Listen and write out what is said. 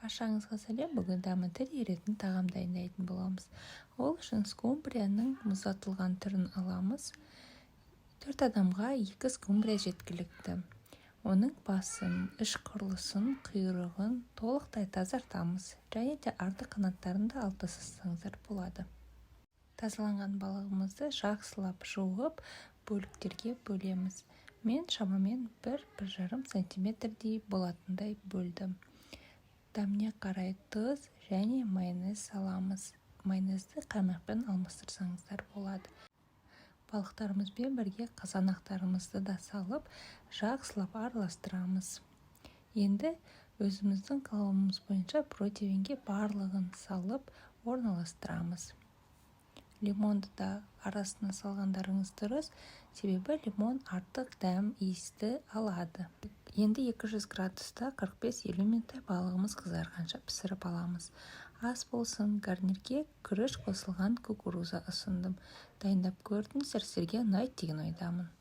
Баршаңызға сәлем! Бүгін дәмі тіл үйіретін тағам дайындайтын боламыз. Ол үшін скумбрияның мұздатылған түрін аламыз. Төрт адамға екі скумбрия жеткілікті. Оның басын, іш құрылысын, құйрығын толықтай тазартамыз және де арты қанаттарын да алып тастасаңыздар болады. Тазаланған балығымызды жақсылап жуып, бөліктерге бөлеміз. Мен шамамен 1-1,5 сантиметрдей болатындай бөлдім. Дәміне қарай тұз және майонез саламыз. Майонезді қаймақпен алмастырсаңыздар болады. Балықтарымызбен бірге қызанақтарымызды да салып, жақсылап араластырамыз. Енді өзіміздің қалауымыз бойынша противеньге барлығын салып, орналастырамыз. Лимонды да арасына салғандарыңыз дұрыс, себебі лимон артық дәм, иісті алады. Енді 200 градуста 45-50 минуттай балығымыз қызарғанша пісіріп аламыз. Ас болсын! Гарнирге күріш қосылған кукуруза ұсындым. Дайындап көрдіңіздер, сіздерге ұнайды деген ойдамын.